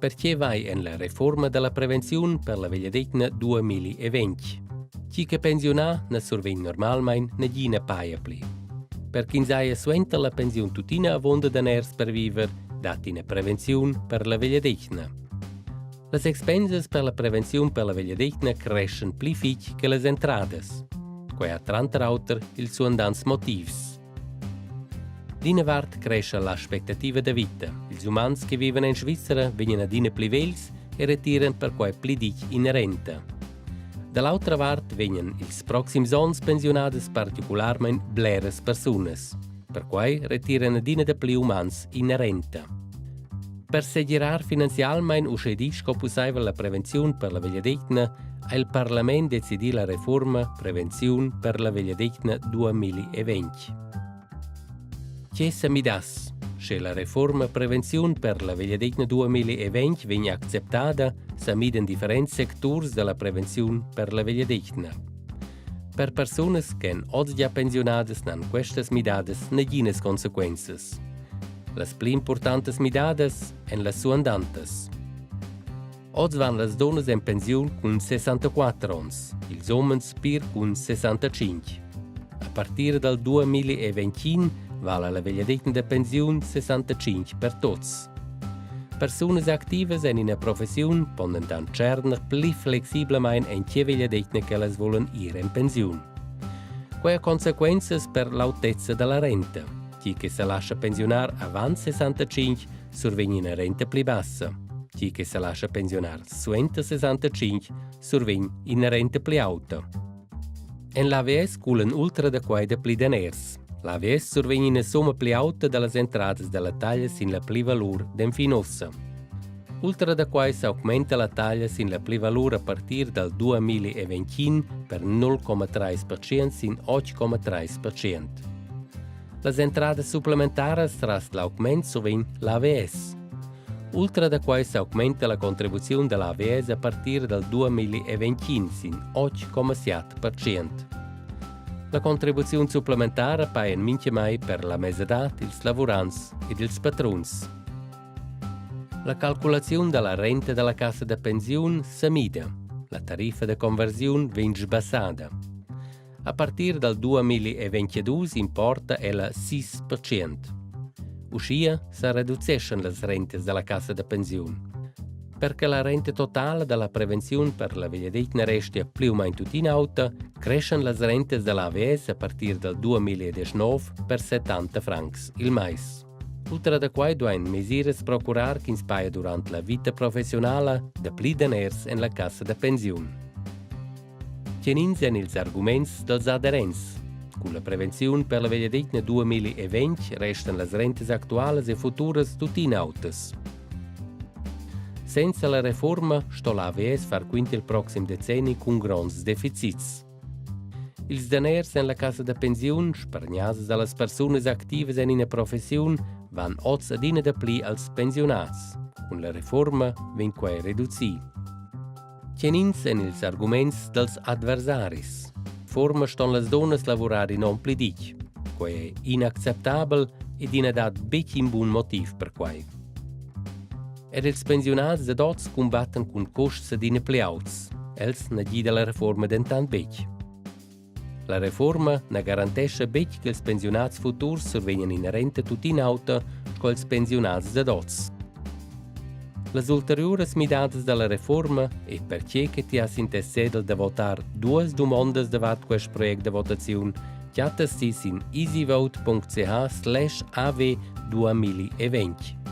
Per tge vai en la reforma da la prevenziun per la vegliadetgna 2020? Chi che pensiunà na survegn normalmain nagina paja pli. Per ch'ins haja suenter la pensiun tuttina avunda daners per viver, dat ina prevenziun per la vegliadetgna. Las expensas per la prevenziun per la vegliadetgna creschan pli fitg che las entradas. Quai ha tranter auter ils suandants motivs. D'ina vart crescha l'aspectativa da vita. Ils umans che vivan en Svizra vegnan adina pli vegls e retiran perquai pli ditg ina renta. Da l'autra vart vegnan ils proxims onns pensiunadas particularmain bleras persunas. Perquai retiran adina dapli umans ina renta. Per segirar finanzialmain uschè ditg sco pussaivel la prevenziun per la vegliadetgna ha il parlament decidì la refurma Prevenziun per la vegliadetgna 2020. Tge sa midass, sche la reforma Prevenziun per la vegliadetgna 2020 vegn acceptada, sa midan differents secturs da la prevenziun per la vegliadetgna. Per persunas ch'èn oz gia pensiunadas n'han questas midadas naginas consequenzas. Las pli importantas midadas èn las suandantas. Oz van las dunnas en pensiun cun 64 onns, ils umens pir cun 65. A partir dal 2021 vala la vegliadetgna da pensiun 65 per tuts. Persunas activas en ina professiun pon dentant tscherner pli flexiblamain en tge vegliadetgna ch'ellas vulan ir en pensiun. Quai ha consequenzas per l'autezza da la renta. Tgi che sa lascha pensiunar avant 65 survegn ina renta pli bassa. Tgi che sa lascha pensiunar suenter 65 survegn ina renta pli auta. En l'AVS culan ultra da quai dapli daners. L'AVS survegn ina summa pli auta da las entradas da la taglia sin la plivalur d'enfin ussa. Ultra da quai s'augmenta la taglia sin la plivalur a partir dal 2021 per 0,3% sin 8,3%. Las entradas supplementaras tras l'augment survegn l'AVS. Ultra da quai s'augmenta la contribuziun da l'AVS a partir dal 2025 sin 8,7%. La contribuziun supplementara pajan mintgamai per la mesadad ils lavurants ed ils patruns. La calculaziun da la renta da la cassa da pensiun sa mida. La tariffa da conversiun vegn sbassada. A partir dal 2022 importa ella 6%. Uschia sa reduceschan las rentas da la cassa da pensiun. Per che la renta totala da la prevenziun per la vegliadetgna restia pli u main tuttina auta, creschan las rentas da l'AVS a partir dal 2019 per 70 francs il mais. Ultra da quai duain mesiras procurar ch'ins paja durant la vita professiunala dapli daners en la cassa da pensiun. Tgenins èn ils arguments dals aderents? Cun la prevenziun per la vegliadetgna 2020 restan las rentas actualas e futuras tuttina autas. Senza la reforma sto l'AVS far quint il proxim decenni cun gronds deficits. Ils daners en la cassa da pensiun, spargnads da las persunas activas en ina professiun, van oz adina dapli als pensiunats. Cun la reforma vegn quai reducì. Tgenins èn ils arguments dals adversaris? Forma ston las dunnas lavurar in onn pli ditg. Quai è inacceptabel ed i na dat betg in bun motiv per quai. Er ils pensiunads dad oz cumbattan cun custs adina pli auts. Els na gida la reforma dentant betg. La reforma na garantescha betg ch'ils pensiunats futurs survegnan ina renta tuttina auta sco ils pensiunats dad oz. Las ulteriuras midadas da la reforma e pertge che ti has interessà da votar duas dumondas davart quest project da votaziun, chattas ti sin easyvote.ch slash av 2020.